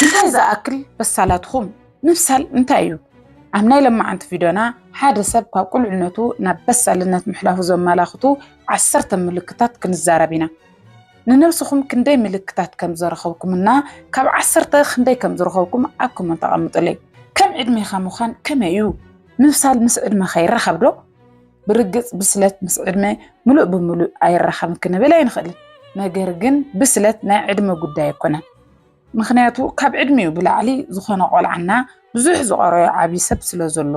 እንታይ ዝኣክል በሳላትኹም? ምብሳል እንታይ እዩ? ኣብ ናይ ለማዓንቲ ቪድዮና ሓደ ሰብ ካብ ቁልዕነቱ ናብ በሳልነት ምሕላፉ ዘመላኽቱ ዓሰርተ ምልክታት ክንዛረብ ኢና። ንነብስኹም ክንደይ ምልክታት ከም ዘረኸብኩምና ካብ ዓሰርተ ክንደይ ከም ዝረኸብኩም ኣብ ኮመንት ኣቐምጡለይ። ከም ዕድሜኻ ምዃን ከመይ እዩ? ምብሳል ምስ ዕድመኻ ይራኸብ ዶ? ብርግጽ ብስለት ምስ ዕድመ ምሉእ ብምሉእ ኣይራኸብን ክንብል ኣይንኽእልን። ነገር ግን ብስለት ናይ ዕድመ ጉዳይ ኣይኮነን። ምኽንያቱ ካብ ዕድሚኡ ብላዕሊ ዝኾነ ቆልዓና ብዙሕ ዝቐረዮ ዓብዪ ሰብ ስለ ዘሎ።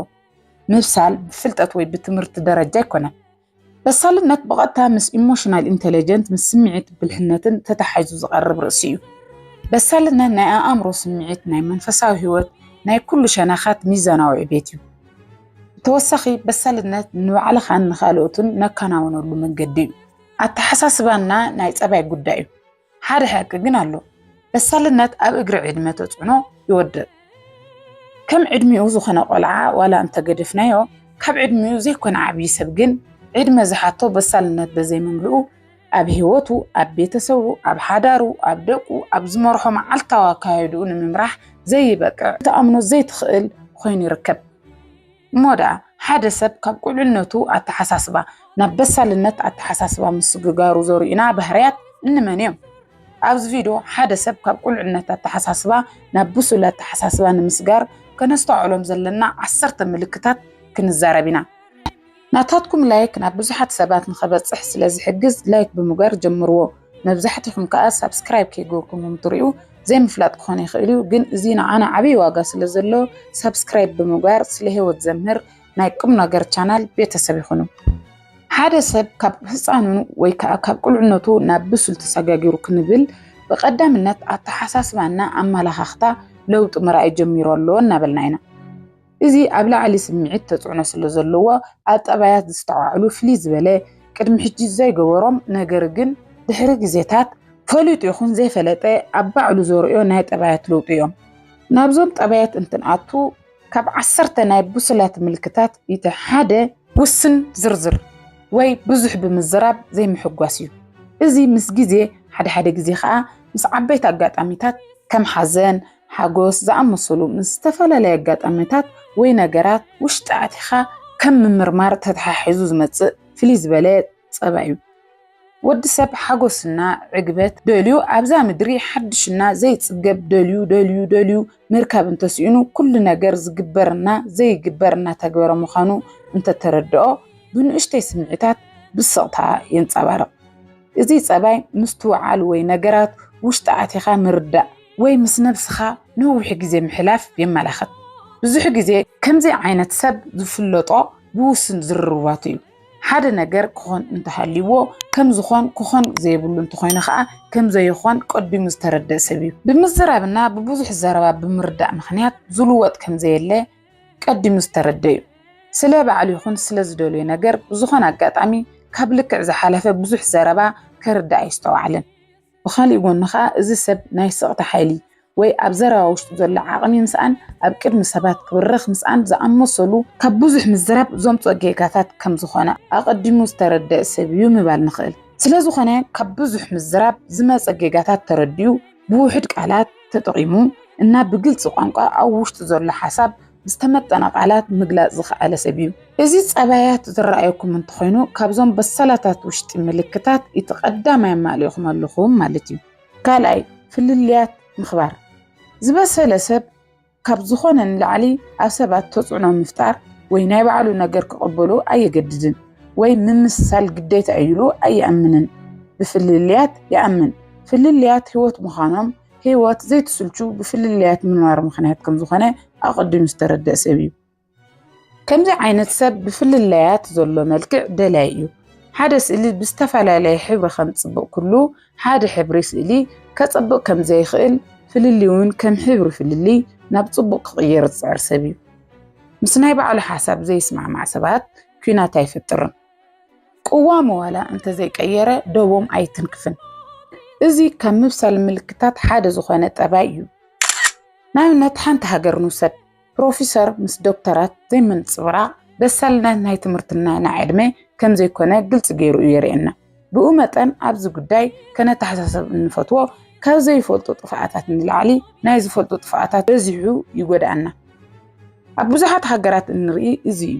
ምብሳል ብፍልጠት ወይ ብትምህርቲ ደረጃ ኣይኮነን። በሳልነት ብቐጥታ ምስ ኢሞሽናል ኢንተለጀንት፣ ምስ ስምዒት ብልሕነትን ተተሓሒዙ ዝቐርብ ርእሲ እዩ። በሳልነት ናይ ኣእምሮ፣ ስምዒት፣ ናይ መንፈሳዊ ህይወት፣ ናይ ኩሉ ሸነኻት ሚዛናዊ ዕቤት እዩ። ብተወሳኺ በሳልነት ንባዕልኻን ንኻልኦትን ነከናውነሉ መንገዲ እዩ። ኣተሓሳስባና ናይ ጸባይ ጉዳይ እዩ። ሓደ ሓቂ ግን ኣሎ። በሳልነት ኣብ እግሪ ዕድመ ተጽዕኖ ይወድቕ። ከም ዕድሚኡ ዝኾነ ቆልዓ ዋላ እንተገደፍናዮ፣ ካብ ዕድሚኡ ዘይኮነ ዓብዪ ሰብ ግን ዕድመ ዝሓቶ በሳልነት በዘይምምልኡ ኣብ ህይወቱ፣ ኣብ ቤተሰቡ፣ ኣብ ሓዳሩ፣ ኣብ ደቁ፣ ኣብ ዝመርሖ መዓልታዊ ኣካይድኡ ንምምራሕ ዘይበቅዕ፣ ክትኣምኖ ዘይትኽእል ኮይኑ ይርከብ። እሞ ደኣ ሓደ ሰብ ካብ ቁልዕነቱ ኣተሓሳስባ ናብ በሳልነት ኣተሓሳስባ ምስግጋሩ ዘርእዩና ባህርያት እንመን እዮም? ኣብዚ ቪድዮ ሓደ ሰብ ካብ ቁልዕነት ኣተሓሳስባ ናብ ብሱል ኣተሓሳስባ ንምስጋር ከነስተውዕሎም ዘለና ዓሰርተ ምልክታት ክንዛረብ ኢና። ናታትኩም ላይክ ናብ ብዙሓት ሰባት ንኸበጽሕ ስለ ዝሕግዝ ላይክ ብምግባር ጀምርዎ። መብዛሕትኹም ከኣ ሳብስክራይብ ከይገርኩምም ትሪኡ ዘይምፍላጥ ክኾን ይኽእል እዩ፣ ግን እዚ ንዓና ዓብዪ ዋጋ ስለ ዘሎ ሳብስክራይብ ብምግባር ስለ ህይወት ዘምህር ናይ ቁም ነገር ቻናል ቤተሰብ ይኹኑ። ሓደ ሰብ ካብ ህፃኑ ወይ ከዓ ካብ ቁልዕነቱ ናብ ብሱል ተሰጋጊሩ ክንብል ብቐዳምነት ኣተሓሳስባና ኣመላኻኽታ ለውጢ ምርኣይ ጀሚሩ ኣሎ እናበልና ኢና። እዚ ኣብ ላዕሊ ስምዒት ተፅዕኖ ስለ ዘለዎ ኣብ ጠባያት ዝስተዋዕሉ ፍልይ ዝበለ ቅድሚ ሕጂ ዘይገበሮም ነገር ግን ድሕሪ ግዜታት ፈሊጡ ይኹን ዘይፈለጠ ኣብ ባዕሉ ዘርእዮ ናይ ጠባያት ለውጢ እዮም። ናብዞም ጠባያት እንትንኣቱ ካብ ዓሰርተ ናይ ብሱላት ምልክታት እቲ ሓደ ውስን ዝርዝር ወይ ብዙሕ ብምዝራብ ዘይምሕጓስ እዩ። እዚ ምስ ግዜ ሓደ ሓደ ግዜ ከዓ ምስ ዓበይቲ ኣጋጣሚታት ከም ሓዘን፣ ሓጎስ ዝኣመሰሉ ምስ ዝተፈላለዩ ኣጋጣሚታት ወይ ነገራት ውሽጢ ኣቲኻ ከም ምምርማር ተተሓሒዙ ዝመፅእ ፍልይ ዝበለ ፀባይ እዩ። ወዲ ሰብ ሓጎስና ዕግበት ደልዩ ኣብዛ ምድሪ ሓድሽና ዘይፅገብ ደልዩ ደልዩ ደልዩ ምርካብ እንተስኢኑ ኩሉ ነገር ዝግበርና ዘይግበር እናተግበረ ምዃኑ እንተተረድኦ ብንእሽተይ ስምዒታት ብስቕታ የንፀባርቕ። እዚ ፀባይ ምስትውዓል ወይ ነገራት ውሽጢ ኣቲኻ ምርዳእ ወይ ምስ ነብስኻ ነዊሕ ግዜ ምሕላፍ የመላኽት። ብዙሕ ግዜ ከምዚ ዓይነት ሰብ ዝፍለጦ ብውሱን ዝርርባቱ እዩ። ሓደ ነገር ክኾን እንተሃልይዎ ከም ዝኾን ክኾን ዘይብሉ እንተኾይኑ ከዓ ከም ዘይኾን ቀዲሙ ዝተረደእ ሰብ እዩ። ብምዝራብና ብብዙሕ ዘረባ ብምርዳእ ምኽንያት ዝልወጥ ከም ዘየለ ቀዲሙ ዝተረደ እዩ። ስለ ባዕሉ ይኹን ስለ ዝደልዮ ነገር ብዝኾነ ኣጋጣሚ ካብ ልክዕ ዝሓለፈ ብዙሕ ዘረባ ከርድእ ኣይስተውዓልን። ብኻሊእ ጎኒ ኸኣ እዚ ሰብ ናይ ስቕታ ሓይሊ ወይ ኣብ ዘረባ ውሽጡ ዘሎ ዓቕሚ ምስኣን ኣብ ቅድሚ ሰባት ክብርኽ ምስኣን ዝኣመሰሉ ካብ ብዙሕ ምዝራብ ዘምፅኦ ጌጋታት ከም ዝኾነ ኣቐዲሙ ዝተረደአ ሰብ እዩ ምባል ንኽእል። ስለ ዝኾነ ካብ ብዙሕ ምዝራብ ዝመፀ ጌጋታት ተረዲኡ ብውሑድ ቃላት ተጠቒሙ እና ብግልፂ ቋንቋ ኣብ ውሽጡ ዘሎ ሓሳብ ብዝተመጠነ ቃላት ምግላፅ ዝኸኣለ ሰብ እዩ። እዚ ፀባያት ዝረኣየኩም እንተኾይኑ ካብዞም በሳላታት ውሽጢ ምልክታት እቲ ቀዳማይ ኣማሊእኹም ኣለኹም ማለት እዩ። ካልኣይ፣ ፍልልያት ምኽባር። ዝበሰለ ሰብ ካብ ዝኾነ ንላዕሊ ኣብ ሰባት ተፅዕኖ ምፍጣር ወይ ናይ ባዕሉ ነገር ክቕበሉ ኣየገድድን ወይ ምምስሳል ግዴታ እዩ ኢሉ ኣይኣምንን። ብፍልልያት ይኣምን። ፍልልያት ህይወት ምዃኖም ህይወት ዘይትስልቹ ብፍልልያት ምንባር ምኽንያት ከም ዝኾነ ኣቐዲሙ ዝተረደእ ሰብ እዩ። ከምዚ ዓይነት ሰብ ብፍልልያት ዘሎ መልክዕ ደላይ እዩ። ሓደ ስእሊ ብዝተፈላለየ ሕብሪ ከም ጽብቕ ኩሉ ሓደ ሕብሪ ስእሊ ከጸብቕ ከም ዘይኽእል ፍልልይ እውን ከም ሕብሪ ፍልልይ ናብ ጽቡቕ ክቕየር ዝጽዕር ሰብ እዩ። ምስ ናይ ባዕሉ ሓሳብ ዘይስማዕማዕ ሰባት ኲናት ኣይፈጥርን። ቅዋሙ ዋላ እንተዘይቀየረ ደቦም ኣይትንክፍን። እዚ ካብ ምብሳል ምልክታት ሓደ ዝኾነ ጠባይ እዩ። ንኣብነት ሓንቲ ሃገር ንውሰድ። ፕሮፌሰር ምስ ዶክተራት ዘይምንጽብራቕ በሳልነት ናይ ትምህርትና ናይ ዕድመ ከም ዘይኮነ ግልጺ ገይሩ እዩ የርእየና። ብኡ መጠን ኣብዚ ጉዳይ ከነተሓሳሰብ እንፈትዎ ካብ ዘይፈልጡ ጥፍኣታት ንላዕሊ ናይ ዝፈልጡ ጥፍኣታት በዚሑ ይጎድኣና። ኣብ ብዙሓት ሃገራት እንርኢ እዚ እዩ።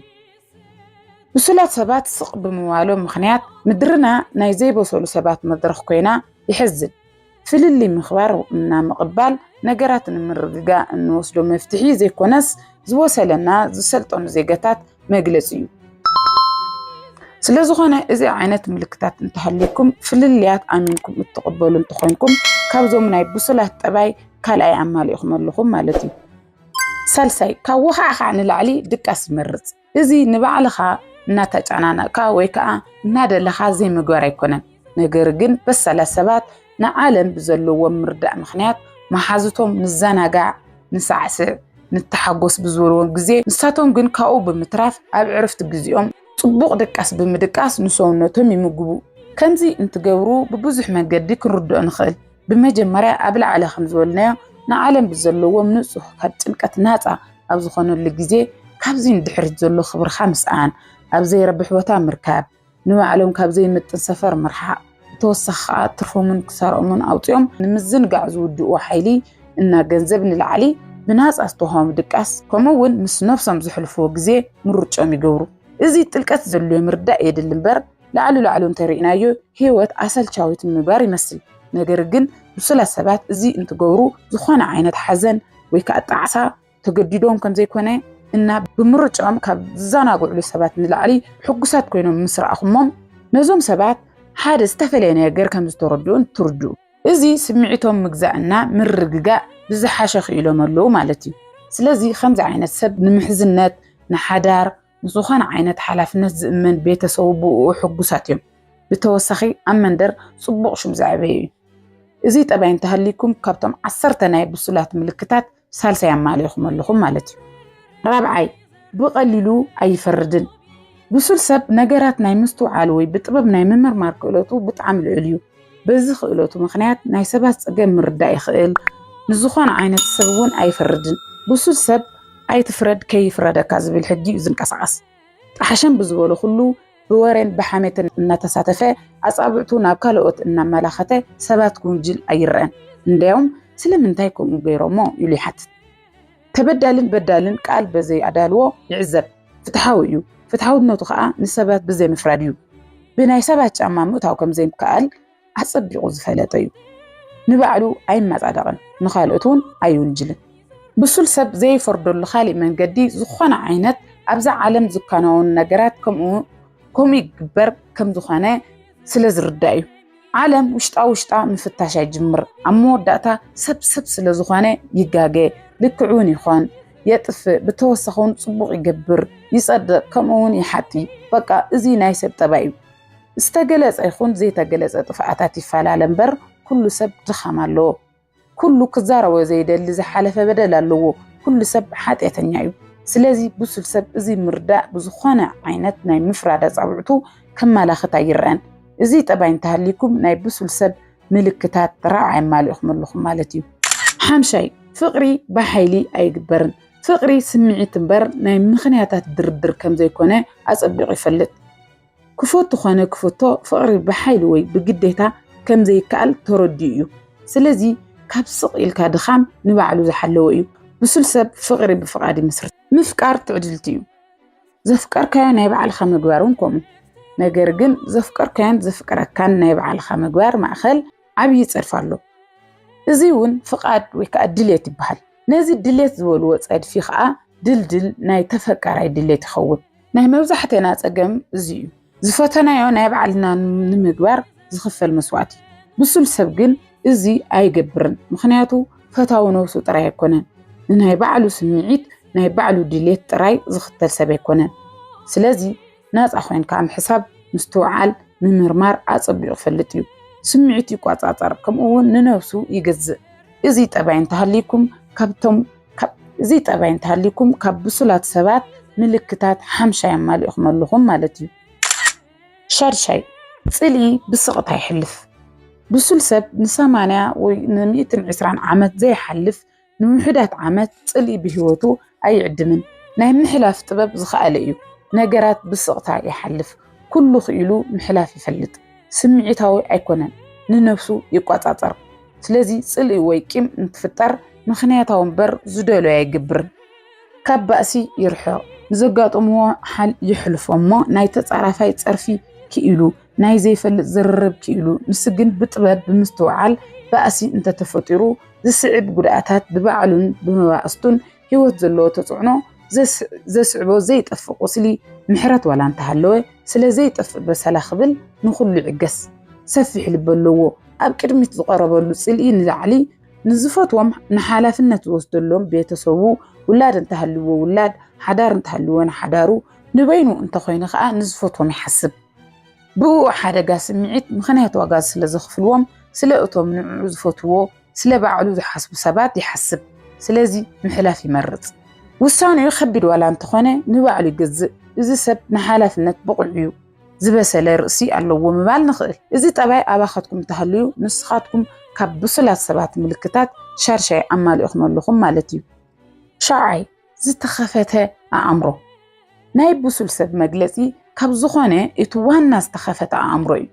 ብሱላት ሰባት ስቕ ብምባሎም ምኽንያት ምድርና ናይ ዘይበሰሉ ሰባት መድረኽ ኮይና። የሕዝን። ፍልልይ ምኽባር እና ምቕባል ነገራት ንምርግጋእ እንወስዶ መፍትሒ ዘይኮነስ ዝበሰለና ዝሰልጠኑ ዜጋታት መግለፂ እዩ። ስለዝኾነ እዚ ዓይነት ምልክታት እንተሃልዩኩም ፍልልያት ኣሚንኩም እትቕበሉ እንተኾይንኩም ካብዞም ናይ ብሱላት ጠባይ ካልኣይ ኣማሊእኹም ኣለኹም ማለት እዩ። ሳልሳይ ካብ ወኻዕኻዕ ንላዕሊ ድቃስ ይመርጽ። እዚ ንባዕልኻ እናተጨናነቕካ ወይ ከዓ እናደለኻ ዘይምግባር ኣይኮነን። ነገር ግን በሳላት ሰባት ንዓለም ብዘለዎም ምርዳእ ምኽንያት መሓዝቶም ንዘናጋዕ፣ ንሳዕስዕ፣ ንተሓጎስ ብዝበልዎም ግዜ ንሳቶም ግን ካብኡ ብምትራፍ ኣብ ዕረፍቲ ግዜኦም ጽቡቕ ድቃስ ብምድቃስ ንሰውነቶም ይምግቡ። ከምዚ እንትገብሩ ብብዙሕ መንገዲ ክንርድኦ ንኽእል። ብመጀመርያ ኣብ ላዕሊ ከም ዝበልናዮ ንዓለም ብዘለዎም ንጹህ ካብ ጭንቀት ናጻ ኣብ ዝኾነሉ ግዜ ካብዚ ንድሕሪት ዘሎ ክብርኻ ምስኣን፣ ኣብ ዘይረብሕ ቦታ ምርካብ፣ ንባዕሎም ካብ ዘይምጥን ሰፈር ምርሓቕ፣ ብተወሳኺ ከኣ ትርፎምን ክሳርኦምን ኣውጺኦም ንምዝንጋዕ ዝውድእዎ ሓይሊ እና ገንዘብ ንላዕሊ ብናጻ ዝተዋህቦም ድቃስ ከምኡ እውን ምስ ነብሶም ዘሕልፍዎ ግዜ ምርጭኦም ይገብሩ። እዚ ጥልቀት ዘድልዮ ምርዳእ የድሊ እምበር ላዕሉ ላዕሉ እንተሪእናዮ ህይወት ኣሰልቻዊት ምግባር ይመስል። ነገር ግን ብሱላት ሰባት እዚ እንትገብሩ ዝኾነ ዓይነት ሓዘን ወይ ከዓ ጣዕሳ ተገዲዶም ከም ዘይኮነ እና ብምርጭኦም ካብ ዝዘናግዕሉ ሰባት ንላዕሊ ሕጉሳት ኮይኖም ምስ ረኣኹሞም ነዞም ሰባት ሓደ ዝተፈለየ ነገር ከም ዝተረድኡን ትርድኡ። እዚ ስምዒቶም ምግዛእና ምርግጋእ ብዝሓሸ ክኢሎም ኣለዉ ማለት እዩ። ስለዚ ከምዚ ዓይነት ሰብ ንምሕዝነት፣ ንሓዳር፣ ንዝኾነ ዓይነት ሓላፍነት ዝእመን ቤተሰቡ ብእኡ ሕጉሳት እዮም። ብተወሳኺ ኣብ መንደር ጽቡቕ ሽም ዘዕበየ እዩ። እዚ ጠባይ እንተሃልይኩም ካብቶም ዓሰርተ ናይ ብሱላት ምልክታት ሳልሳይ ኣማሊእኹም ኣለኹም ማለት እዩ። ራብዓይ ብቐሊሉ ኣይፈርድን። ብሱል ሰብ ነገራት ናይ ምስትውዓል ወይ ብጥበብ ናይ ምምርማር ክእለቱ ብጣዕሚ ልዑል እዩ። በዚ ክእለቱ ምኽንያት ናይ ሰባት ጸገም ምርዳእ ይኽእል። ንዝኾነ ዓይነት ሰብ እውን ኣይፈርድን። ብሱል ሰብ ኣይትፍረድ ከይፍረደካ ዝብል ሕጊ እዩ ዝንቀሳቐስ። ጣሕሸም ብዝበሎ ኩሉ ብወሬን ብሓሜትን እናተሳተፈ ኣጻብዕቱ ናብ ካልኦት እናመላኸተ ሰባት ክውንጅል ኣይረአን። እንዲያውም ስለምንታይ ከምኡ ገይሮሞ ኢሉ ይሓትት። ተበዳልን በዳልን ቃል በዘይ ኣዳልዎ ይዕዘብ። ፍትሓዊ እዩ። ፍትሓውነቱ ከዓ ንሰባት ብዘይ ምፍራድ እዩ። ብናይ ሰባት ጫማ ምእታው ከም ዘይከኣል ኣጸቢቑ ዝፈለጠ እዩ። ንባዕሉ ኣይመጻደቕን፣ ንኻልኦት እውን ኣይውንጅልን። ብሱል ሰብ ዘይፈርደሉ ካሊእ መንገዲ ዝኾነ ዓይነት ኣብዛ ዓለም ዝከናወኑ ነገራት ከምኡ ከምኡ ይግበር ከም ዝኾነ ስለ ዝርዳእ እዩ። ዓለም ውሽጣ ውሽጣ ምፍታሽ ኣይጅምር። ኣብ መወዳእታ ሰብ ሰብ ስለ ዝኾነ ይጋገ፣ ልክዕ እውን ይኾን፣ የጥፍእ፣ ብተወሳኺ እውን ጽቡቕ ይገብር፣ ይጸድቕ፣ ከምኡ እውን ይሓጢ። በቃ እዚ ናይ ሰብ ጠባይ እዩ። ዝተገለጸ ይኹን ዘይተገለጸ ጥፍኣታት ይፈላለ እምበር ኩሉ ሰብ ድኻም ኣለዎ። ኩሉ ክዛረቦ ዘይደሊ ዝሓለፈ በደል ኣለዎ። ኩሉ ሰብ ሓጢኣተኛ እዩ። ስለዚ ብሱል ሰብ እዚ ምርዳእ ብዝኾነ ዓይነት ናይ ምፍራድ ኣጻብዕቱ ከመላኽት ኣይረኣን። እዚ ጠባይ እንተሃልይኩም ናይ ብሱል ሰብ ምልክታት ራብዓይ ኣማሊእኹም ኣለኹም ማለት እዩ። ሓምሻይ ፍቕሪ ብሓይሊ ኣይግበርን። ፍቕሪ ስምዒት እምበር ናይ ምኽንያታት ድርድር ከም ዘይኮነ ኣጸቢቑ ይፈልጥ። ክፈቱ ኾነ ክፍቶ ፍቕሪ ብሓይሊ ወይ ብግዴታ ከም ዘይከኣል ተረዲኡ እዩ። ስለዚ ካብ ስቕ ኢልካ ድኻም ንባዕሉ ዝሓለወ እዩ። ብሱል ሰብ ፍቕሪ ብፍቓድ ይምስርት። ምፍቃር ትዕድልቲ እዩ። ዘፍቀርካዮ ናይ ባዕልኻ ምግባር እውን ከምኡ። ነገር ግን ዘፍቀርካዮን ዘፍቅረካን ናይ ባዕልኻ ምግባር ማእኸል ዓብዪ ጸድፊ ኣሎ። እዚ እውን ፍቓድ ወይ ከዓ ድሌት ይበሃል። ነዚ ድሌት ዝበልዎ ጸድፊ ከዓ ድልድል ናይ ተፈቃራይ ድሌት ይኸውን። ናይ መብዛሕቴና ጸገም እዚ እዩ። ዝፈተናዮ ናይ ባዕልና ንምግባር ዝኽፈል መስዋእቲ። ብሱል ሰብ ግን እዚ ኣይገብርን። ምኽንያቱ ፈታዊ ነብሱ ጥራይ ኣይኮነን። ንናይ ባዕሉ ስምዒት ናይ ባዕሉ ድሌት ጥራይ ዝኽተል ሰብ ኣይኮነን። ስለዚ ናጻ ኮይንካ ምሕሳብ፣ ምስትውዓል፣ ምምርማር ኣጸቢቑ ይፈልጥ እዩ። ስምዒቱ ይቆጻጸር፣ ከምኡ እውን ንነብሱ ይገዝእ። እዚ ጠባይ እንተሃልይኩም ካብቶም ካብ እዚ ጠባይ እንተሃልይኩም ካብ ብሱላት ሰባት ምልክታት ሓምሻይ ኣማሊእኹም ኣለኹም ማለት እዩ። ሻድሻይ ጽልኢ ብስቕታ ይሕልፍ። ብሱል ሰብ ንሰማንያ ወይ ንሚእትን ዕስራን ዓመት ዘይሓልፍ ንውሑዳት ዓመት ጽልኢ ብህይወቱ ኣይዕድምን። ናይ ምሕላፍ ጥበብ ዝኸኣለ እዩ። ነገራት ብስቕታ ይሓልፍ። ኩሉ ክኢሉ ምሕላፍ ይፈልጥ። ስምዒታዊ ኣይኮነን። ንነብሱ ይቆጻጸር። ስለዚ ጽልኢ ወይ ቂም እንትፍጠር ምኽንያታዊ እምበር ዝደለዮ ኣይገብርን። ካብ ባእሲ ይርሕቕ፣ ንዘጋጠምዎ ሓል ይሕልፎ እሞ ናይ ተጻራፋይ ጸርፊ ክኢሉ፣ ናይ ዘይፈልጥ ዝርርብ ክኢሉ፣ ንሱ ግን ብጥበብ ብምስትውዓል ባእሲ እንተተፈጢሩ ዝስዕብ ጉድኣታት ብባዕሉን ብመባእስቱን ህይወት ዘለዎ ተጽዕኖ ዘስዕቦ ዘይጠፍእ ቁስሊ ምሕረት ዋላ እንተሃለወ ስለ ዘይጠፍእ በሰላ ክብል ንኹሉ ይዕገስ። ሰፊሕ ልቢ ኣለዎ። ኣብ ቅድሚት ዝቐረበሉ ጽልኢ ንላዕሊ ንዝፈትዎም ንሓላፍነት ዝወስደሎም ቤተሰቡ፣ ውላድ እንተሃልዎ ውላድ፣ ሓዳር እንተሃልዎ ንሓዳሩ፣ ንበይኑ እንተኾይኑ ከኣ ንዝፈትዎም ይሓስብ። ብእኡ ሓደጋ ስምዒት ምኽንያት ዋጋ ስለ ዘኽፍልዎም ስለ እቶም ንዕኡ ዝፈትዎ ስለ ባዕሉ ዝሓስቡ ሰባት ይሓስብ። ስለዚ ምሕላፍ ይመርጽ። ውሳኔኡ ከቢድ ዋላ እንተኾነ ንባዕሉ ይገዝእ። እዚ ሰብ ንሓላፍነት ብቑዕ እዩ፣ ዝበሰለ ርእሲ ኣለዎ ምባል ንኽእል። እዚ ጠባይ ኣባኻትኩም እንተሃልዩ ንስኻትኩም ካብ ብሱላት ሰባት ምልክታት ሻድሻይ ኣማሊእኹም ኣለኹም ማለት እዩ። ሻዓይ ዝተኸፈተ ኣእምሮ ናይ ብሱል ሰብ መግለጺ ካብ ዝኾነ እቲ ዋና ዝተኸፈተ ኣእምሮ እዩ።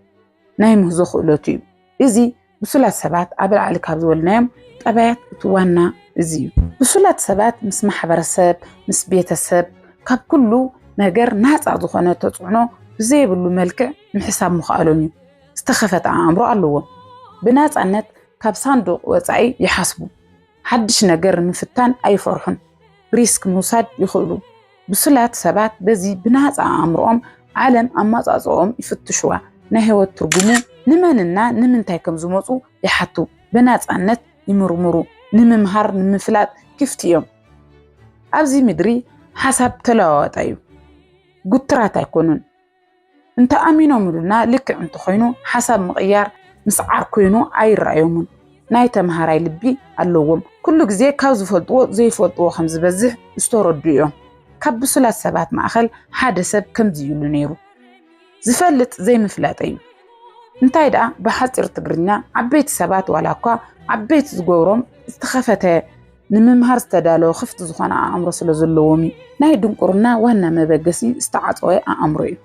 ናይ ምህዞ ክእለቱ እዩ። እዚ ብሱላት ሰባት ኣብ ላዕሊ ካብ ዝበልናዮም ጠባያት እቲ ዋና እዚ እዩ። ብሱላት ሰባት ምስ ማሕበረሰብ፣ ምስ ቤተሰብ፣ ካብ ኩሉ ነገር ናፃ ዝኾነ ተፅዕኖ ብዘይብሉ መልክዕ ምሕሳብ ምኽኣሎም እዩ። ዝተኸፈተ ኣእምሮ ኣለዎም። ብናፃነት ካብ ሳንዱቕ ወፃኢ ይሓስቡ። ሓድሽ ነገር ንምፍታን ኣይፈርሑን። ሪስክ ምውሳድ ይኽእሉ። ብሱላት ሰባት በዚ ብናፃ ኣእምሮኦም ዓለም ኣማፃፅኦም ይፍትሽዋ። ናይ ህይወት ትርጉሙ ንመንና ንምንታይ ከም ዝመፁ ይሓቱ። ብናፃነት ይምርምሩ። ንምምሃር ንምፍላጥ ክፍቲ እዮም። ኣብዚ ምድሪ ሓሳብ ተለዋዋጣ እዩ። ጉትራት ኣይኮኑን። እንተ ኣሚኖምሉና ልክዕ እንተኾይኑ ሓሳብ ምቕያር ምስዓር ኮይኑ ኣይረኣዮምን። ናይ ተምሃራይ ልቢ ኣለዎም። ኩሉ ግዜ ካብ ዝፈልጥዎ ዘይፈልጥዎ ከም ዝበዝሕ ዝተረዱ እዮም። ካብ ብሱላት ሰባት ማእኸል ሓደ ሰብ ከምዚ ኢሉ ነይሩ። ዝፈልጥ ዘይምፍላጠይ እዩ። እንታይ ደኣ ብሓፂር ትግርኛ ዓበይቲ ሰባት ዋላ እኳ ዓበይቲ ዝገብሮም ዝተኸፈተ ንምምሃር ዝተዳለወ ክፍቲ ዝኾነ ኣእምሮ ስለ ዘለዎም እዩ። ናይ ድንቁርና ዋና መበገሲ ዝተዓፀወ ኣእምሮ እዩ።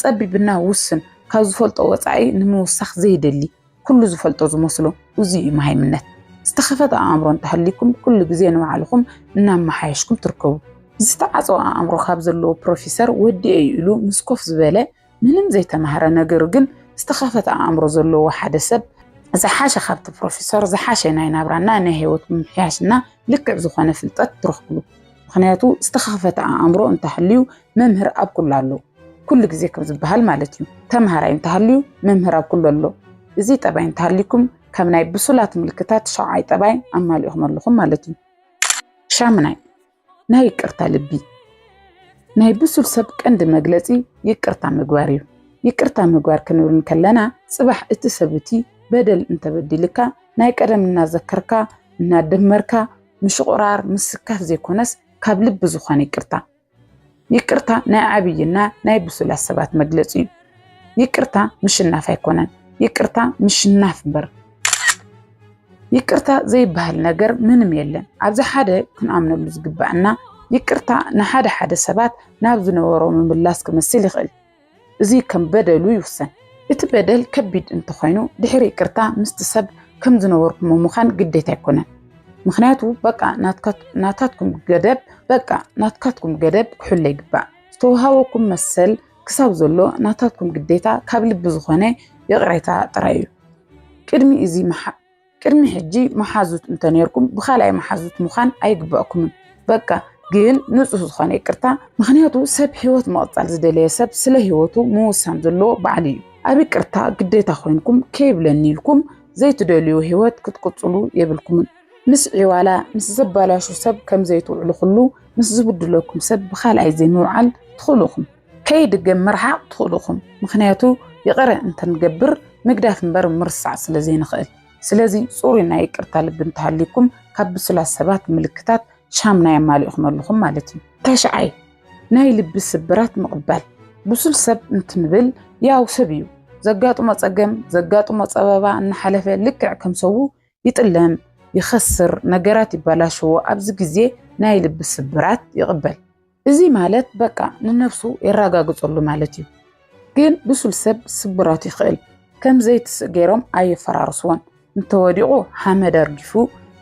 ፀቢብና ውስን ካብ ዝፈልጦ ወፃኢ ንምውሳኽ ዘይደሊ ኩሉ ዝፈልጦ ዝመስሎ እዚ እዩ መሃይምነት። ዝተኸፈተ ኣእምሮ እንተሃሊኩም ኩሉ ግዜ ንባዕልኹም እናመሓየሽኩም ትርከቡ። ዝተዓፀወ ኣእምሮ ካብ ዘለዎ ፕሮፌሰር ወዲኤ እዩ ኢሉ ምስ ኮፍ ዝበለ ምንም ዘይተማህረ ነገር ግን ዝተኸፈተ ኣእምሮ ዘለዎ ሓደ ሰብ ዝሓሸ ካብቲ ፕሮፌሰር ዝሓሸ ናይ ናብራና ናይ ህይወት ምምሕያሽና ልክዕ ዝኾነ ፍልጠት ትረኽብሉ። ምኽንያቱ ዝተኸፈተ ኣእምሮ እንተሃልዩ መምህር ኣብ ኩሉ ኣሎ። ኩሉ ግዜ ከም ዝበሃል ማለት እዩ። ተምሃራይ እንተሃልዩ መምህር ኣብ ኩሉ ኣሎ። እዚ ጠባይ እንተሃልዩኩም ካብ ናይ ብሱላት ምልክታት ሸውዓይ ጠባይ ኣማሊእኹም ኣለኹም ማለት እዩ። ሻምናይ ናይ ይቅርታ ልቢ። ናይ ብሱል ሰብ ቀንዲ መግለጺ ይቅርታ ምግባር እዩ። ይቅርታ ምግባር ክንብል እንከለና ጽባሕ እቲ ሰብ እቲ በደል እንተበዲልካ ናይ ቀደም እናዘከርካ እናደመርካ ምሽቑራር ምስካፍ ዘይኮነስ ካብ ልቢ ዝኾነ ይቅርታ። ይቅርታ ናይ ዓብይና ናይ ብሱላት ሰባት መግለጺ እዩ። ይቅርታ ምሽናፍ ኣይኮነን። ይቅርታ ምሽናፍ እምበር። ይቅርታ ዘይበሃል ነገር ምንም የለን። ኣብዚ ሓደ ክንኣምነሉ ዝግባኣና ይቅርታ ንሓደ ሓደ ሰባት ናብ ዝነበሮ ምምላስ ክመስል ይኽእል። እዚ ከም በደሉ ይውሰን። እቲ በደል ከቢድ እንተኾይኑ ድሕሪ ይቅርታ ምስቲ ሰብ ከም ዝነበርኩሞ ምዃን ግዴታ ኣይኮነን። ምኽንያቱ በቃ ናትካት- ናታትኩም ገደብ በቃ ናትካትኩም ገደብ ክሕሎ ይግባእ። ዝተውሃበኩም መሰል ክሳብ ዘሎ ናታትኩም ግዴታ ካብ ልቢ ዝኾነ ይቕሬታ ጥራይ እዩ። ቅድሚ እዚ መሓ- ቅድሚ ሕጂ መሓዙት እንተነርኩም ብኻልኣይ መሓዙት ምዃን ኣይግባእኩምን። በቃ ግን ንጹህ ዝኾነ ይቅርታ። ምኽንያቱ ሰብ ህይወት ምቕጻል ዝደለየ ሰብ ስለ ህይወቱ ምውሳን ዘለዎ ባዕሉ እዩ። ኣብ ይቅርታ ግዴታ ኮይንኩም ከይብለኒ ኢልኩም ዘይትደልዩ ህይወት ክትቅጽሉ የብልኩምን። ምስ ዕዋላ ምስ ዘባላሹ ሰብ ከም ዘይትውዕሉ ኩሉ ምስ ዝብድለኩም ሰብ ብኻልኣይ ዘይምውዓል ትኽእሉ ኢኹም። ከይድገም ምርሓቕ ትኽእሉ ኢኹም። ምኽንያቱ ይቕረ እንተንገብር ምግዳፍ እምበር ምርሳዕ ስለ ዘይንኽእል። ስለዚ ጽሩይ ናይ ይቅርታ ልቢ እንተሃልይኩም ካብ ብሱላት ሰባት ምልክታት ሻምናይ ኣማሊእኹም ኣለኹም ማለት እዩ። ተሽዓይ ናይ ልቢ ስብራት ምቕባል። ብሱል ሰብ እንትንብል ያው ሰብ እዩ። ዘጋጥሞ ጸገም ዘጋጥሞ ጸበባ እናሓለፈ ልክዕ ከም ሰቡ ይጥለም፣ ይኸስር፣ ነገራት ይባላሽዎ። ኣብዚ ግዜ ናይ ልቢ ስብራት ይቕበል። እዚ ማለት በቃ ንነብሱ የረጋግጸሉ ማለት እዩ። ግን ብሱል ሰብ ስብራት ይኽእል ከም ዘይትስእ ገይሮም ኣየፈራርስዎን። እንተወዲቑ ሓመድ ኣርጊፉ፣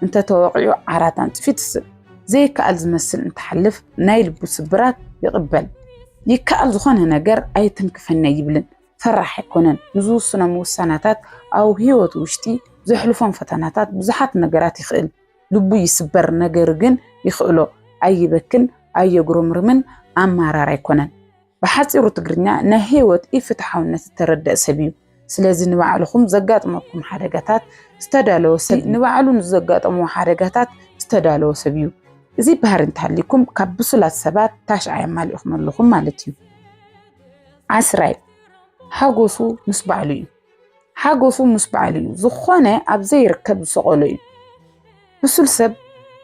እንተተወቒዑ ዓራት ኣንጽፊ ትስእ። ዘይከኣል ዝመስል እንተሓልፍ ናይ ልቡ ስብራት ይቕበል። ይከኣል ዝኾነ ነገር ኣይትንክፈኒ ኣይብልን። ፈራሕ ኣይኮነን። ንዝውስኖም ውሳናታት ኣብ ህይወቱ ውሽጢ ዘሕልፎም ፈተናታት ብዙሓት ነገራት ይኽእል። ልቡ ይስበር ነገር ግን ይኽእሎ። ኣይበክን፣ ኣየጉረምርምን፣ ኣማራር ኣይኮነን። ብሓፂሩ ትግርኛ ናይ ህይወት ኢፍትሓውነት ዝተረደእ ሰብ እዩ። ስለዚ ንባዕልኹም ዘጋጥመኩም ሓደጋታት ዝተዳለወ ሰብ ንባዕሉ ንዘጋጠምዎ ሓደጋታት ዝተዳለወ ሰብ እዩ። እዚ ባህሪ እንተሃሊኩም ካብ ብሱላት ሰባት ታሽዓ የማሊእኹም ኣለኹም ማለት እዩ። ዓስራይ ሓጎሱ ምስ ባዕሉ እዩ። ሓጎሱ ምስ ባዕሉ እዩ። ዝኾነ ኣብ ዘይርከብ ዝሰቐሎ እዩ። ብሱል ሰብ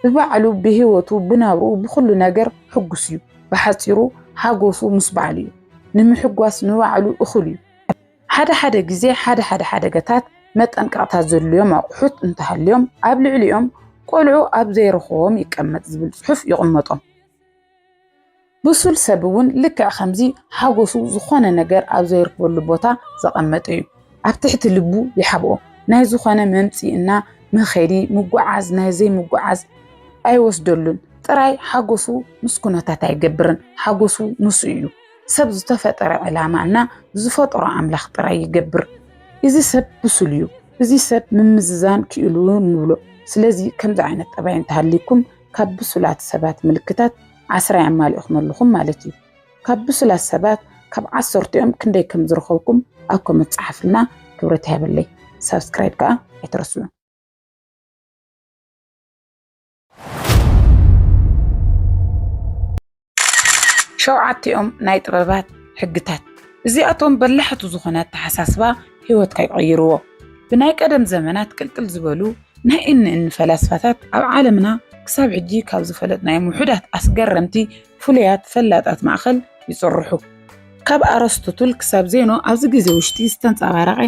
ብባዕሉ ብህይወቱ ብናብርኡ ብኹሉ ነገር ሕጉስ እዩ። ብሓፂሩ ሓጎሱ ምስ ባዕሉ እዩ። ንምሕጓስ ንባዕሉ እኹል እዩ። ሓደ ሓደ ግዜ ሓደ ሓደ ሓደጋታት መጠንቀቕታት ዘድልዮም ኣቑሑት እንተሃልዮም ኣብ ልዕሊኦም ቆልዑ ኣብ ዘይረኽቦም ይቀመጥ ዝብል ፅሑፍ ይቕመጦም። ብሱል ሰብ እውን ልክዕ ከምዚ ሓጎሱ ዝኾነ ነገር ኣብ ዘይረኽበሉ ቦታ ዘቐመጠ እዩ። ኣብ ትሕቲ ልቡ ይሓብኦ። ናይ ዝኾነ መምፂእና መኸዲ ምጉዓዝ ናይ ዘይምጉዓዝ ኣይወስደሉን። ጥራይ ሓጎሱ ምስ ኩነታት ኣይገብርን። ሓጎሱ ንሱ እዩ። ሰብ ዝተፈጠረ ዕላማ እና ዝፈጠሮ ኣምላኽ ጥራይ ይገብር። እዚ ሰብ ብሱል እዩ። እዚ ሰብ ምምዝዛን ክኢሉ ንብሎ። ስለዚ ከምዚ ዓይነት ጠባይ እንተሃሊኩም ካብ ብሱላት ሰባት ምልክታት ዓስራ የማሊእኹም ኣለኹም ማለት እዩ። ካብ ብሱላት ሰባት ካብ ዓሰርቲኦም ክንደይ ከም ዝረኸብኩም ኣብ ኮመንት ጸሓፍልና። ክብረት ይሃበለይ። ሳብስክራይብ ከኣ ኣይትረስዑ። ሸውዓቲኦም ናይ ጥበባት ሕግታት። እዚኣቶም በላሕቲ ዝኾነ ኣተሓሳስባ ህይወትካ ይቐይርዎ። ብናይ ቀደም ዘመናት ቅልቅል ዝበሉ ናይ እኒ እኒ ፈላስፋታት ኣብ ዓለምና ክሳብ ሕጂ ካብ ዝፈለጥናዮም ውሑዳት ኣስገረምቲ ፍሉያት ፈላጣት ማእኸል ይፅርሑ። ካብ ኣረስቶትል ክሳብ ዜኖ ኣብዚ ግዜ ውሽጢ ዝተንፀባረቐ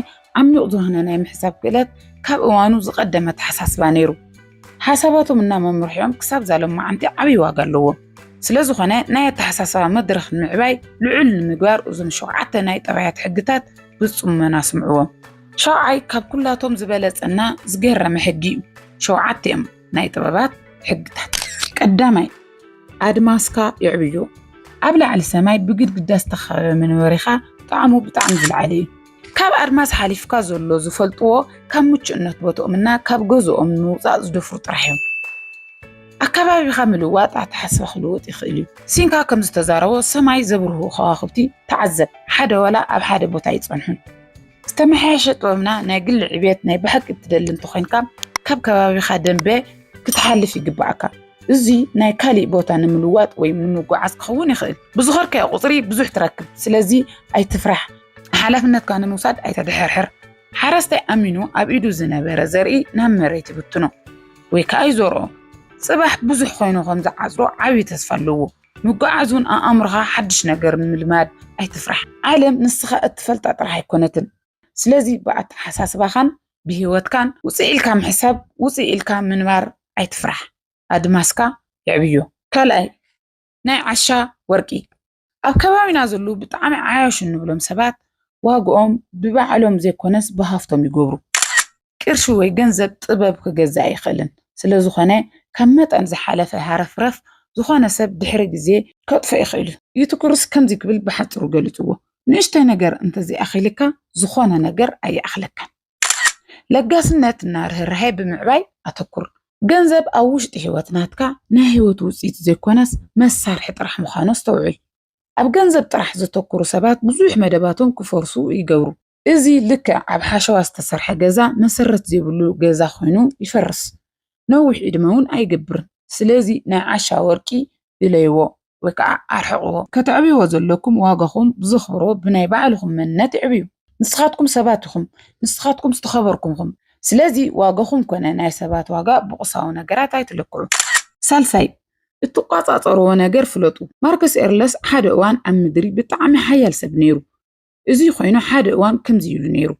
ዓሚቕ ዝኾነ ናይ ምሕሳብ ክእለት ካብ እዋኑ ዝቐደመ ኣተሓሳስባ ነይሩ። ሓሳባቶም እና መምርሒኦም ክሳብ ዛሎም መዓንቲ ዓብዪ ዋጋ ኣለዎም። ስለ ዝኾነ ናይ ኣተሓሳስባ መድረኽ ንምዕባይ ልዑል ንምግባር እዞም ሸውዓተ ናይ ጠባያት ሕግታት ብፅሞና ስምዕዎም። ሸውዓይ ካብ ኩላቶም ዝበለፀና ዝገረመ ሕጊ እዩ። ሸውዓተ እዮም ናይ ጥበባት ሕግታት። ቀዳማይ ኣድማስካ የዕብዮ። ኣብ ላዕሊ ሰማይ ብግድግዳ ዝተኸበበ መንበሪኻ ጣዕሙ ብጣዕሚ ዝለዓለ እዩ። ካብ ኣድማስ ሓሊፍካ ዘሎ ዝፈልጥዎ ካብ ምቹእነት ቦትኦምና ካብ ገዝኦም ንምውፃእ ዝደፍሩ ጥራሕ እዮም። ኣከባቢኻ ምልዋጥ ኣተሓስባ ክልውጥ ይኽእል እዩ። ሲንካ ከም ዝተዛረቦ ሰማይ ዘብርሁ ከዋኽብቲ ተዓዘብ። ሓደ ዋላ ኣብ ሓደ ቦታ ኣይጸንሑን። ዝተመሓየሸ ጥበብና ናይ ግሊ ዕብየት ናይ ብሓቂ እትደሊ እንተኾይንካ ካብ ከባቢኻ ደንበ ክትሓልፍ ይግባኣካ። እዚ ናይ ካሊእ ቦታ ንምልዋጥ ወይ ንምጉዓዝ ክኸውን ይኽእል። ብዝኸድካዮ ቁፅሪ ብዙሕ ትረክብ። ስለዚ ኣይትፍራሕ። ሓላፍነትካ ንምውሳድ ኣይተድሕርሕር። ሓረስታይ ኣሚኑ ኣብ ኢዱ ዝነበረ ዘርኢ ናብ መሬት ይብትኖ ወይ ከዓ ይዘርኦ። ፅባሕ ብዙሕ ኮይኑ ከም ዝዓፅዶ ዓብዪ ተስፋ ኣለዎ። ምጉዓዝ እውን ኣእምሮኻ ሓድሽ ነገር ንምልማድ ኣይትፍራሕ። ዓለም ንስኻ እትፈልጣ ጥራሕ ኣይኮነትን። ስለዚ ብኣተሓሳስባኻን ብህይወትካን ውፅእ ኢልካ ምሕሳብ፣ ውፅእ ኢልካ ምንባር ኣይትፍራሕ። ኣድማስካ የዕብዮ። ካልኣይ ናይ ዓሻ ወርቂ። ኣብ ከባቢና ዘለዉ ብጣዕሚ ዓያሹ እንብሎም ሰባት ዋግኦም ብባዕሎም ዘይኮነስ ብሃፍቶም ይገብሩ። ቅርሺ ወይ ገንዘብ ጥበብ ክገዝእ ኣይኽእልን። ስለ ዝኾነ ካብ መጠን ዝሓለፈ ሃረፍረፍ ዝኾነ ሰብ ድሕሪ ግዜ ከጥፍኦ ይኽእል እዩ። ዩቲኩርስ ከምዚ ክብል ብሓፂሩ ገሊፅዎ፣ ንእሽተይ ነገር እንተዘይኣኺልካ ዝኾነ ነገር ኣይኣኽለካን። ለጋስነት እና ርህራሄ ብምዕባይ ኣተኩር። ገንዘብ ኣብ ውሽጢ ህይወት ናትካ ናይ ህይወት ውፅኢት ዘይኮነስ መሳርሒ ጥራሕ ምዃኑ ኣስተውዕል። ኣብ ገንዘብ ጥራሕ ዘተኩሩ ሰባት ብዙሕ መደባቶም ክፈርሱ ይገብሩ። እዚ ልክዕ ኣብ ሓሸዋ ዝተሰርሐ ገዛ መሰረት ዘይብሉ ገዛ ኮይኑ ይፈርስ። ነዊሕ ዕድመ እውን ኣይገብርን። ስለዚ ናይ ዓሻ ወርቂ ድለይዎ ወይ ከዓ ኣርሕቕዎ። ከተዕብይዎ ዘለኩም ዋጋኹም ብዘኽብሮ ብናይ ባዕልኹም መንነት ይዕብዩ። ንስኻትኩም ሰባት ኢኹም። ንስኻትኩም ዝተኸበርኩም ኢኹም። ስለዚ ዋጋኹም ኮነ ናይ ሰባት ዋጋ ብቁሳዊ ነገራት ኣይትለክዑ። ሳልሳይ፣ እትቋጻጸርዎ ነገር ፍለጡ። ማርከስ ኤርለስ ሓደ እዋን ኣብ ምድሪ ብጣዕሚ ሓያል ሰብ ነይሩ። እዚ ኮይኑ ሓደ እዋን ከምዚ ኢሉ ነይሩ፣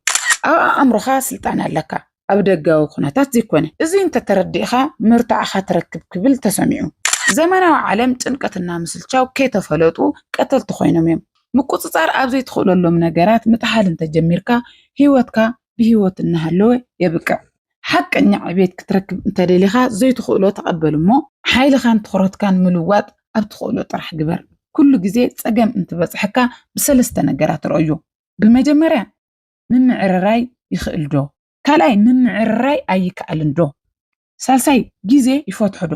ኣብ ኣእምሮኻ ስልጣን ኣለካ፣ ኣብ ደጋዊ ኩነታት ዘይኮነ። እዚ እንተተረዲእኻ መርትዖኻ ትረክብ ክብል ተሰሚዑ። ዘመናዊ ዓለም ጭንቀትና ምስልቻው ከይተፈለጡ ቀተልቲ ኮይኖም እዮም። ምቁጽጻር ኣብ ዘይትኽእለሎም ነገራት ምጥሓል እንተጀሚርካ ህይወትካ ብህይወት እናሃለወ የብቅዕ። ሓቀኛ ዕቤት ክትረክብ እንተደሊኻ ዘይትኽእሎ ተቐበል እሞ ሓይልኻን ትኹረትካን ምልዋጥ ኣብ ትኽእሎ ጥራሕ ግበር። ኩሉ ግዜ ጸገም እንትበጽሐካ ብሰለስተ ነገራት ረእዮ። ብመጀመርያ ምምዕርራይ ይኽእል ዶ? ካልኣይ ምምዕርራይ ኣይከኣልን ዶ? ሳልሳይ ግዜ ይፈትሖ ዶ?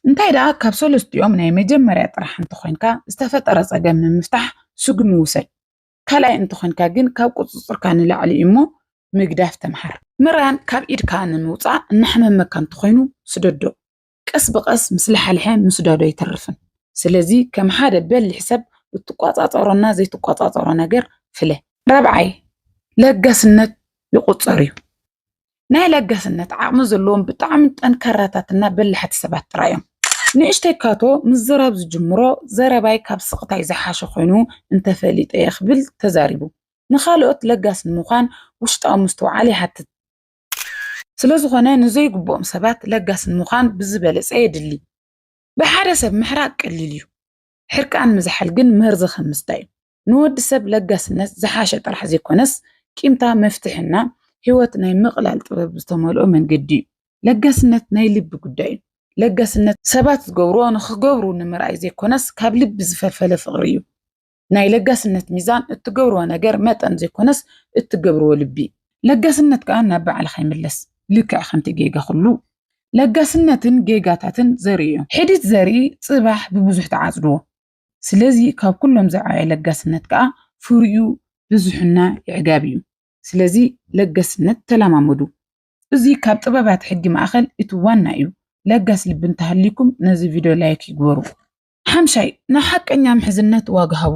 እንታይ ደኣ ካብ ሰለስቲኦም ናይ መጀመርያ ጥራሕ እንተኾይንካ ዝተፈጠረ ጸገም ንምፍታሕ ስጉሚ ውሰድ። ካልኣይ እንተኾይንካ ግን ካብ ቁጽጽርካ ንላዕሊ እዩ እሞ ምግዳፍ ተምሃር። ምራን ካብ ኢድካ ንምውጻእ እናሕመመካ እንተኾይኑ ስደዶ። ቀስ ብቐስ ምስ ለሓልሐ ምስዳዱ ኣይተርፍን። ስለዚ ከም ሓደ በሊሕ ሰብ እትቋጻጸሮና ዘይትቋጻጸሮ ነገር ፍለ። ራብዓይ ለጋስነት ይቑጸር እዩ። ናይ ለጋስነት ዓቕሚ ዘለዎም ብጣዕሚ ጠንካራታትና በላሕቲ ሰባት ጥራይ እዮም። ንእሽተይ ካቶ ምዝራብ ዝጅምሮ ዘረባይ ካብ ስቕታይ ዝሓሸ ኮይኑ እንተፈሊጠ እየ ክብል ተዛሪቡ። ንኻልኦት ለጋስ ንምዃን ውሽጣዊ ምስትውዓል ይሓትት። ስለዝኾነ ንዘይግብኦም ሰባት ለጋስ ንምዃን ብዝበለጸ የድሊ። ብሓደ ሰብ ምሕራቅ ቀሊል እዩ። ሕርቃን ምዝሓል ግን መርዚ ከም ምስታይ እዩ። ንወዲ ሰብ ለጋስነት ዝሓሸ ጥራሕ ዘይኮነስ ቂምታ መፍትሕና ህይወት ናይ ምቕላል ጥበብ ዝተመልኦ መንገዲ እዩ። ለጋስነት ናይ ልቢ ጉዳይ እዩ። ለጋስነት ሰባት ዝገብርዎ ንኽገብሩ ንምርኣይ ዘይኮነስ ካብ ልቢ ዝፈልፈለ ፍቕሪ እዩ። ናይ ለጋስነት ሚዛን እትገብርዎ ነገር መጠን ዘይኮነስ እትገብርዎ ልቢ። ለጋስነት ከኣ ናብ ባዕልኻ ይምለስ። ልክዕ ከምቲ ጌጋ ኩሉ ለጋስነትን ጌጋታትን ዘርኢ እዮም። ሕዲት ዘርኢ ጽባሕ ብብዙሕ ተዓጽድዎ። ስለዚ ካብ ኩሎም ዝዓበየ ለጋስነት ከኣ ፍሪኡ ብዙሕና ይዕጋብ እዩ። ስለዚ ለጋስነት ተለማመዱ። እዚ ካብ ጥበባት ሕጊ ማእኸል እቲ ዋና እዩ። ለጋስ ልቢ እንተሃልይኩም ነዚ ቪድዮ ላይክ ይግበሩ። ሓምሻይ ንሓቀኛ ምሕዝነት ዋጋ ሃቡ።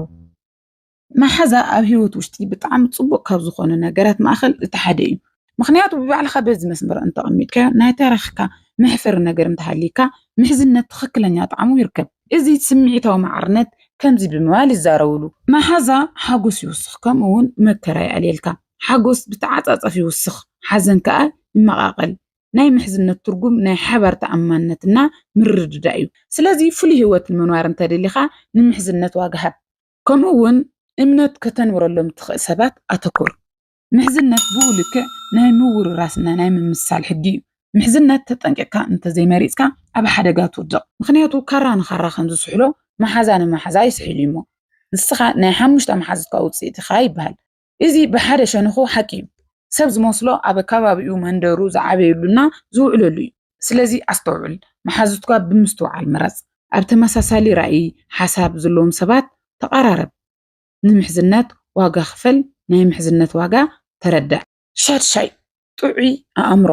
መሓዛ ኣብ ህይወት ውሽጢ ብጣዕሚ ጽቡቕ ካብ ዝኾኑ ነገራት ማእኸል እቲ ሓደ እዩ። ምኽንያቱ ብባዕልኻ በዚ መስመር እንተቐሚጥካዮ ናይ ታሪኽካ መሕፈሪ ነገር እንተሃልይካ ምሕዝነት ትኽክለኛ ጣዕሙ ይርከብ። እዚ ስምዒታዊ ማዕርነት ከምዚ ብምባል ይዛረብሉ። መሓዛ ሓጎስ ይውስኽ፣ ከምኡ እውን መከራ ይኣልየልካ። ሓጎስ ብተዓጻጸፍ ይውስኽ፣ ሓዘን ከኣ ይመቓቐል። ናይ ምሕዝነት ትርጉም ናይ ሓባር ተኣማንነትና ምርድዳእ እዩ። ስለዚ ፍሉይ ህይወት ንምንባር እንተደሊኻ ንምሕዝነት ዋጋ ሃብ። ከምኡ እውን እምነት ከተንብረሎም ትኽእል ሰባት ኣተኩር። ምሕዝነት ብኡ ልክዕ ናይ ምውርራስና ናይ ምምሳል ሕጊ እዩ። ምሕዝነት ተጠንቂቕካ እንተዘይመሪጽካ ኣብ ሓደጋ ትውድቕ። ምኽንያቱ ካራ ንኻራ ከም ዝስሕሎ መሓዛ ንመሓዛ ይስሕል እዩ እሞ ንስኻ ናይ ሓሙሽተ መሓዙትካ ውፅኢት ኢኻ ይበሃል። እዚ ብሓደ ሸነኹ ሓቂ እዩ። ሰብ ዝመስሎ ኣብ ከባቢኡ መንደሩ ዝዓበየሉና ዝውዕለሉ እዩ። ስለዚ ኣስተውዕል፣ መሓዙትካ ብምስትውዓል ምረጽ። ኣብ ተመሳሳሊ ራእይ፣ ሓሳብ ዘለዎም ሰባት ተቐራረብ። ንምሕዝነት ዋጋ ክፈል፣ ናይ ምሕዝነት ዋጋ ተረዳእ። ሻድሻይ ጥዑይ ኣእምሮ።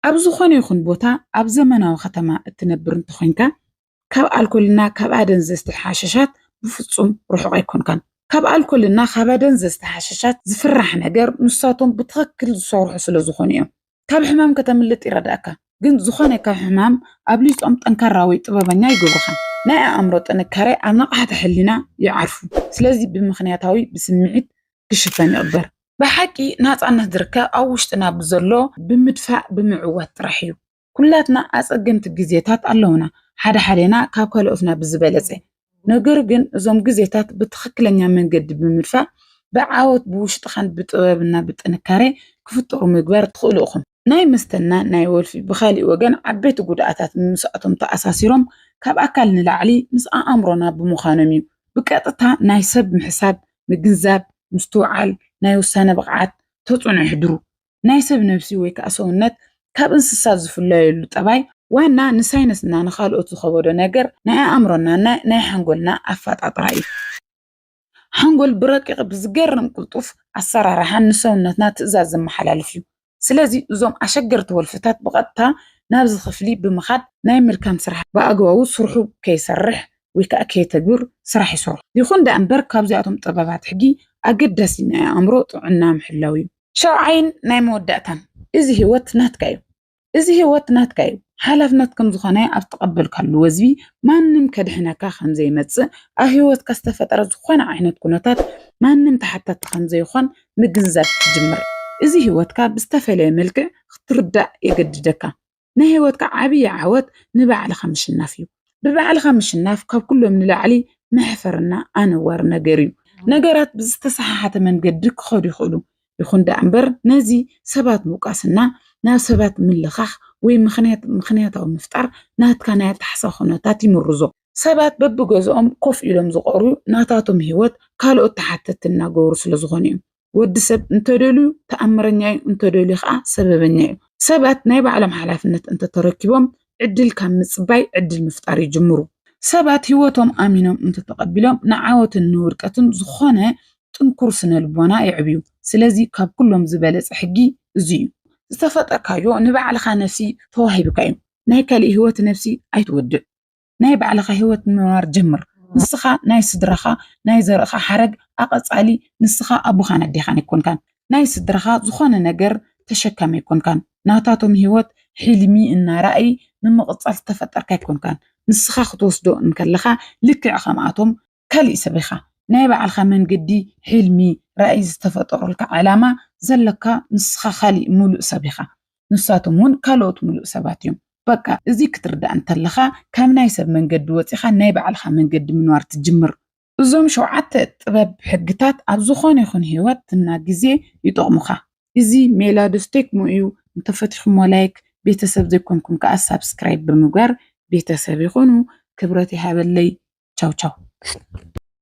ኣብ ዝኾነ ይኹን ቦታ ኣብ ዘመናዊ ከተማ እትነብር እንተኾይንካ ካብ ኣልኮልና ካብ ኣደንዘዝቲ ሓሸሻት ብፍጹም ርሑቕ ኣይኮንካን። ካብ ኣልኮልና ካብ ኣደንዘዝቲ ሓሸሻት ዝፍራሕ ነገር ንሳቶም ብትኽክል ዝሰርሑ ስለ ዝኾኑ እዮም። ካብ ሕማም ከተምልጥ ይረዳእካ፣ ግን ዝኾነ ካብ ሕማም ኣብሊጾም ጠንካራ ወይ ጥበበኛ ይገብሩኻ። ናይ ኣእምሮ ጥንካሬ ኣብ ንቕሓተ ሕሊና ይዓርፉ። ስለዚ ብምኽንያታዊ ብስምዒት ክሽፈን ይቕበር። ብሓቂ ናጻነት ዝርከብ ኣብ ውሽጥና ብዘሎ ብምድፋእ ብምዕዋት ጥራሕ እዩ። ኩላትና ኣጸገምቲ ግዜታት ኣለውና፣ ሓደ ሓደና ካብ ካልኦትና ብዝበለጸ። ነገሩ ግን እዞም ግዜታት ብትኽክለኛ መንገዲ ብምድፋእ ብዓወት ብውሽጥኻን ብጥበብና ብጥንካሬ ክፍጠሩ ምግባር ትኽእሉ ኢኹም። ናይ መስተና ናይ ወልፊ ብኻሊእ ወገን ዓበይቲ ጉድኣታት ምስኣቶም ተኣሳሲሮም ካብ ኣካል ንላዕሊ ምስ ኣእምሮና ብምዃኖም እዩ። ብቀጥታ ናይ ሰብ ምሕሳብ፣ ምግንዛብ፣ ምስትውዓል፣ ናይ ውሳነ ብቕዓት፣ ተጽዕኖ የሕድሩ። ናይ ሰብ ነብሲ ወይ ከኣ ሰውነት ካብ እንስሳ ዝፍለየሉ ጠባይ ዋና ንሳይነስና ንኻልኦት ዝኸበዶ ነገር ናይ ኣእምሮና ናይ ሓንጎልና ኣፈጣጥራ እዩ። ሓንጎል ብረቂቕ ብዝገርም ቅልጡፍ ኣሰራርሓን ንሰውነትና ትእዛዝ ዘመሓላልፍ እዩ። ስለዚ እዞም ኣሸገርቲ ወልፍታት ብቐጥታ ናብዚ ክፍሊ ብምኻድ ናይ ምልካም ስራሕ ብኣግባቡ ስርሑ ከይሰርሕ ወይ ከዓ ከየተግብር ስራሕ ይሰርሑ። ይኹን ደኣ እምበር ካብዚኣቶም ጥበባት ሕጊ ኣገዳሲ ናይ ኣእምሮ ጥዕና ምሕላው እዩ። ሻውዓይን ናይ መወዳእታን፣ እዚ ህይወት ናትካ እዩ። እዚ ህይወት ናትካ እዩ። ሓላፍነት ከም ዝኾነ ኣብ ዝተቐበልካሉ ወዝቢ ማንም ከድሕነካ ከም ዘይመጽእ፣ ኣብ ህይወትካ ዝተፈጠረ ዝኾነ ዓይነት ኩነታት ማንም ተሓታቲ ከም ዘይኾን ምግንዛብ ትጅምር። እዚ ህይወትካ ብዝተፈለየ መልክዕ ክትርዳእ የገድደካ። ናይ ህይወትካ ዓብዪ ዓወት ንባዕልኻ ምሽናፍ እዩ። ብባዕልኻ ምሽናፍ ካብ ኩሎም ንላዕሊ መሕፈርና ኣነዋሪ ነገር እዩ። ነገራት ብዝተሰሓሓተ መንገዲ ክኸዱ ይኽእሉ። ይኹን ደኣ እምበር ነዚ ሰባት ምውቃስና ናብ ሰባት ምልኻኽ ወይ ምኽንያት ምኽንያታዊ ምፍጣር ናትካ ናይ ኣተሓሳስባ ኩነታት ይምርዞ። ሰባት በብገዝኦም ኮፍ ኢሎም ዝቐርዩ ናታቶም ህይወት ካልኦት ተሓተቲ እናገበሩ ስለ ዝኾኑ እዮም። ወዲ ሰብ እንተደልዩ ተኣምረኛ እዩ፣ እንተደልዩ ከዓ ሰበበኛ እዩ። ሰባት ናይ ባዕሎም ሓላፍነት እንተተረኪቦም ዕድል ካብ ምፅባይ ዕድል ምፍጣር ይጅምሩ። ሰባት ህይወቶም ኣሚኖም እንተተቐቢሎም ንዓወትን ንውድቀትን ዝኾነ ጥንኩር ስነ ልቦና የዕብዩ። ስለዚ ካብ ኩሎም ዝበለፀ ሕጊ እዚ እዩ። ዝተፈጠርካዮ ንባዕልኻ ነፍሲ ተዋሂብካ እዩ። ናይ ካልእ ህይወት ነፍሲ ኣይትወድእ። ናይ ባዕልኻ ህይወት ምንባር ጀምር። ንስኻ ናይ ስድራኻ ናይ ዘርእኻ ሓረግ ኣቐጻሊ ንስኻ ኣቦኻን ኣዴኻን ኣይኮንካን። ናይ ስድራኻ ዝኾነ ነገር ተሸካሚ ኣይኮንካን። ናታቶም ህይወት ሕልሚ እና ራእይ ንምቕጻል ዝተፈጠርካ ኣይኮንካን። ንስኻ ክትወስዶ እንከለኻ ልክዕ ከምኣቶም ካልእ ሰብ ኢኻ። ናይ ባዕልኻ መንገዲ፣ ሕልሚ፣ ራእይ ዝተፈጠሩልካ ዕላማ ዘለካ ንስኻ ካልእ ምሉእ ሰብ ኢኻ። ንሳቶም እውን ካልኦት ምሉእ ሰባት እዮም። በቃ እዚ ክትርዳእ እንተለኻ ካብ ናይ ሰብ መንገዲ ወፂኻ ናይ ባዕልኻ መንገዲ ምንባር ትጅምር። እዞም ሸውዓተ ጥበብ ሕግታት ኣብ ዝኾነ ይኹን ህይወትና ግዜ ይጠቕሙኻ። እዚ ሜላዶስቴክሞ እዩ። እንተፈቲኹሞ ላይክ፣ ቤተሰብ ዘይኮንኩም ከዓ ሳብስክራይብ ብምግባር ቤተሰብ ይኹኑ። ክብረት ይሃበለይ። ቻው ቻው።